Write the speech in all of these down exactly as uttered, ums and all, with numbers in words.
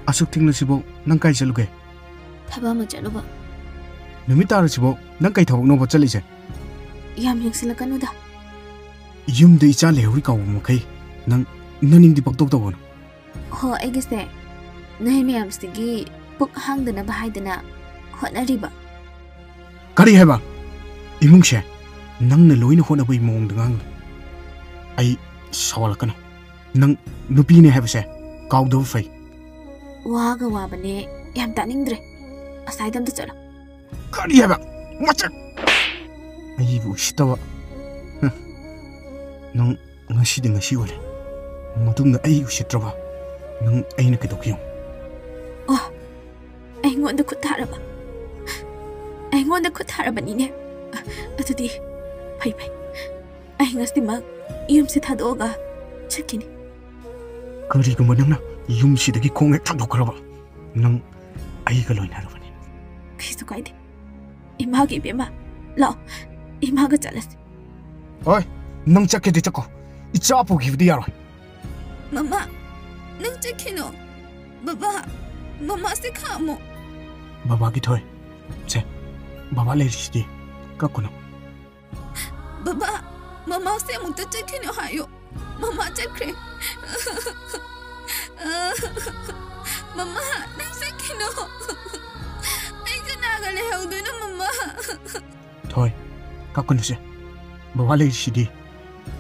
ꯑꯁꯨꯛ ꯊꯦꯡꯅꯁꯤꯕꯣ ꯅꯪ ꯀꯥꯏ ꯆꯠꯂꯨꯒꯦ? ꯊꯕꯛ ꯑꯃ ꯆꯠꯂꯨꯕ꯫ ꯅꯨꯃꯤꯠ ꯇꯥꯔꯁꯤꯕꯣ ꯅꯪ ꯀꯩ ꯊꯕꯛꯅꯣꯕ ꯆꯠꯂꯤꯁꯦ? ꯌꯥꯝ ꯌꯦꯡꯁꯤꯜꯂꯛꯀꯅꯨꯗ꯫ ꯌꯨꯝꯗ ꯏꯆꯥ ꯂꯩꯍꯧꯔꯤ ꯀꯥꯎꯕ ꯃꯈꯩ ꯅꯪ ꯅꯅꯤꯡꯗꯤ ꯄꯛꯇꯧ ꯇꯧꯒꯅꯨ꯫ ꯍꯣ, ꯑꯩꯒꯤꯁꯦ ꯅꯣꯏ ꯃꯌꯥꯝꯁꯤꯒꯤ ꯄꯨꯛ ꯍꯥꯡꯗꯅꯕ ꯍꯥꯏꯗꯅ ꯍꯣꯠꯅꯔꯤꯕ꯫ ꯀꯔꯤ ꯍꯥꯏꯕ? ꯏꯃꯨꯡꯁꯦ ꯅꯪꯅ ꯂꯣꯏꯅ ꯍꯣꯠꯅꯕꯒꯤ ꯃꯑꯣꯡꯗ ꯉꯥꯡꯅꯨ꯫ ꯑꯩ ꯁꯥꯎꯍꯜꯂꯛꯀꯅꯨ꯫ ꯅꯪ ꯅꯨꯄꯤꯅꯦ ꯍꯥꯏꯕꯁꯦ ꯀꯥꯎꯗꯕ ꯐꯩ꯫ ꯋꯥꯒ ꯋꯥꯕꯅꯦ, ꯌꯥꯝ ꯇꯥꯅꯤꯡꯗ꯭ꯔꯦ꯫ ꯑꯁꯥꯏꯗ ꯑꯝꯇ ꯆꯠꯂꯣ꯫ ꯀꯔꯤ ꯍꯥꯏꯕ? ꯃꯆꯠ! ꯑꯩꯕꯨ ꯎꯁꯤꯠꯇꯕ꯫ ꯍꯨꯝ꯫ ꯅꯪ ꯉꯁꯤꯗꯤ ꯉꯁꯤ ꯑꯣꯏꯔꯦ꯫ ꯃꯇꯨꯡꯗ ꯑꯩ ꯎꯁꯤꯠꯇ꯭ꯔꯕ ꯅꯪ ꯑꯩꯅ ꯀꯩꯗꯧꯒꯦ ꯌꯦꯡꯉꯨ꯫ ꯑꯣ, ꯑꯩꯉꯣꯟꯗ ꯈꯨꯠ ꯊꯥꯔꯕ? ꯑꯩꯉꯣꯟꯗ ꯈꯨꯠ ꯊꯥꯔꯕꯅꯤꯅꯦ꯫ ꯑ-, ꯑꯗꯨꯗꯤ ꯐꯩ ꯐꯩ꯫ ꯑꯩ ꯉꯁꯤꯃꯛ ꯌꯨꯝꯁꯤ ꯊꯥꯗꯣꯛꯑꯒ ꯆꯠꯈꯤꯅꯤ꯫ ꯀꯔꯤꯒꯨꯝꯕ ꯅꯪꯅ ꯌꯨꯝꯁꯤꯗꯒꯤ ꯈꯣꯡ ꯍꯦꯛ ꯊꯥꯡꯗꯣꯛꯈ꯭ꯔꯕ ꯅꯪ ꯑꯩꯒ ꯂꯣꯏꯅꯔꯕꯅꯤ꯫ ꯀꯩꯁꯨ ꯀꯥꯏꯗꯦ꯫ ꯏꯃꯥꯒꯤ ꯏꯕꯦꯝꯃ, ꯂꯥꯛꯑꯣ, ꯏꯃꯥꯒ ꯆꯠꯂꯁꯤ꯫ ꯍꯣꯏ, ꯅꯪ ꯆꯠꯀꯦꯗꯤ ꯆꯠꯀꯣ꯫ ꯏꯆꯥ ꯄꯨꯈꯤꯕꯗꯤ ꯌꯥꯔꯣꯏ꯫ ꯃꯃꯥ, ꯅꯪ ꯆꯠꯈꯤꯅꯣ꯫ ꯕꯕꯥ, ꯃꯃꯥꯁꯦ ꯈꯥꯝꯃꯣ꯫ ꯕꯕꯥꯒꯤ ꯊꯣꯏ꯫ ꯁꯦ, ꯕꯕꯥ ꯂꯩꯔꯤꯁꯤꯗꯤ꯫ ꯀꯞꯀꯅꯨ꯫ ꯕꯕꯥ, ꯃꯃꯥꯁꯦ ꯑꯃꯨꯛꯇ ꯆꯠꯈꯤꯅꯣ ꯍꯥꯏꯌꯣ꯫ ꯃꯃꯥ ꯆꯠꯈ꯭ꯔꯦ꯫ ꯃꯃꯥ, ꯅꯪ ꯆꯠꯈꯤꯅꯣ꯫ ꯑꯩ ꯀꯅꯥꯒ ꯂꯩꯍꯧꯗꯣꯏꯅꯣ, ꯃꯃꯥ? ꯊꯣꯏ, ꯀꯞꯀꯅꯨꯁꯦ꯫ ꯕꯕꯥ ꯂꯩꯔꯤꯁꯤꯗꯤ꯫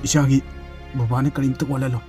ꯏꯆꯥꯒꯤ ꯕꯕꯥꯅ ꯀꯔꯤꯝꯇ ꯋꯥꯠꯍꯜꯂꯣꯏ꯫